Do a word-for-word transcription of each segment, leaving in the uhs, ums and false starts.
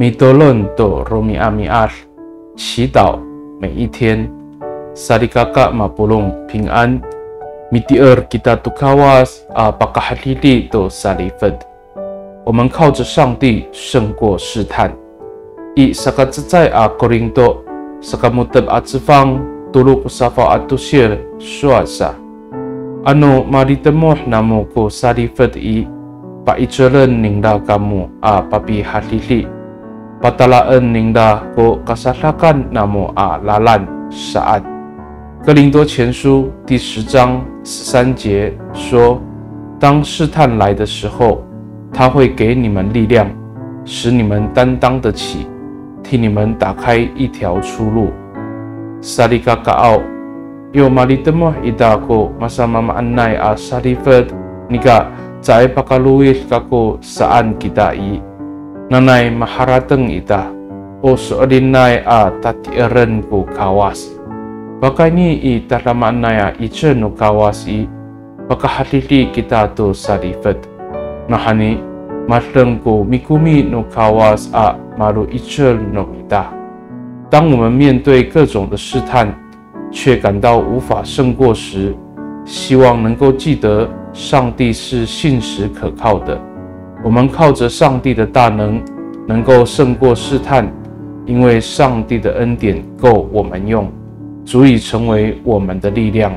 Mitolon to romi'ami'ad, 祈祷每一天。Salikaka mapolong, 平安。Mitier kita to Kawas a pakahadidi to salifet. 我们靠着上帝胜过试探。I sakacecay a Korinto, sakamo^tep a cefang, tolo ko safaw a tosil, sowal sa. Ano malitemoh namo ko salifet i, pa'icelen ningra kamo a papihadidi, patalaen ningra ko kasadakan namo a lalan saan. 哥林多前书第十章十三节说，当试探来的时候，他会给你们力量，使你们担当得起，替你们打开一条出路。Salikakaaw, yo malitemoh ita ko masamaamaanay a salifet, nika caay pakalowid kako saan kita i, nanay maharateng ita, o so'elinay a tati'eren ko Kawas. Pakayni i tadamaanay a 'icel no Kawas i, pakahadidi kita to salifet. Nawhani, madeng ko mikomi no Kawas a malo'icel no mita. 当我们面对各种的试探，却感到无法胜过时，希望能够记得上帝是信实可靠的。我们靠着上帝的大能，能够胜过试探，因为上帝的恩典够我们用，足以成为我们的力量。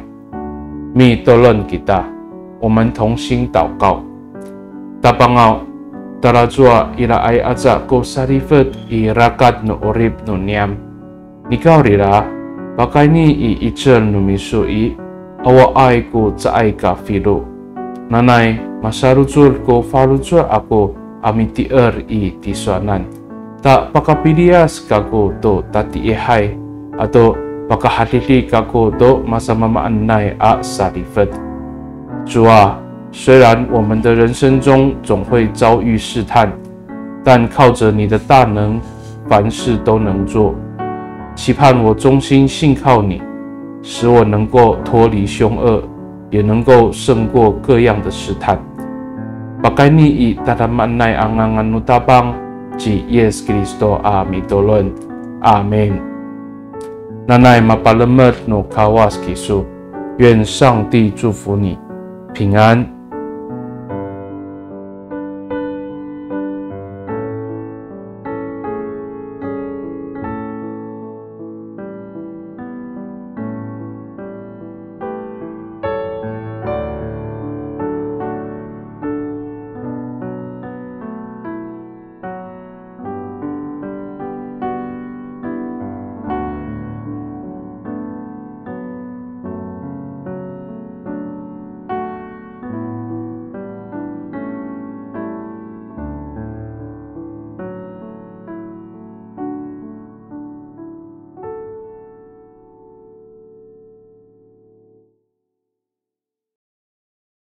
Mitolon kita, 我们同心祷告。Tapangaw, talacowa iraay aca ko salifet i rakat no 'orip no niyam. Nikawrira, pakayni i 'icel no miso i, awaay ko caay ka filo. Nanay, masarocod ko faloco' ako a mitier i tisowanan. Ta pakapiliyas kako to tatiihay, ato pakahadidi kako to masamaamaanay a salifet. 主啊，虽然我们的人生中总会遭遇试探，但靠着你的大能，凡事都能做。期盼我忠心信靠你，使我能够脱离凶恶，也能够胜过各样的试探。Pakayni i tadamaanay a ngangan no Tapang ci Yis Kristo a mitolon. Amin. Nanay mapalemed no Kawas kiso. 愿上帝祝福你，平安。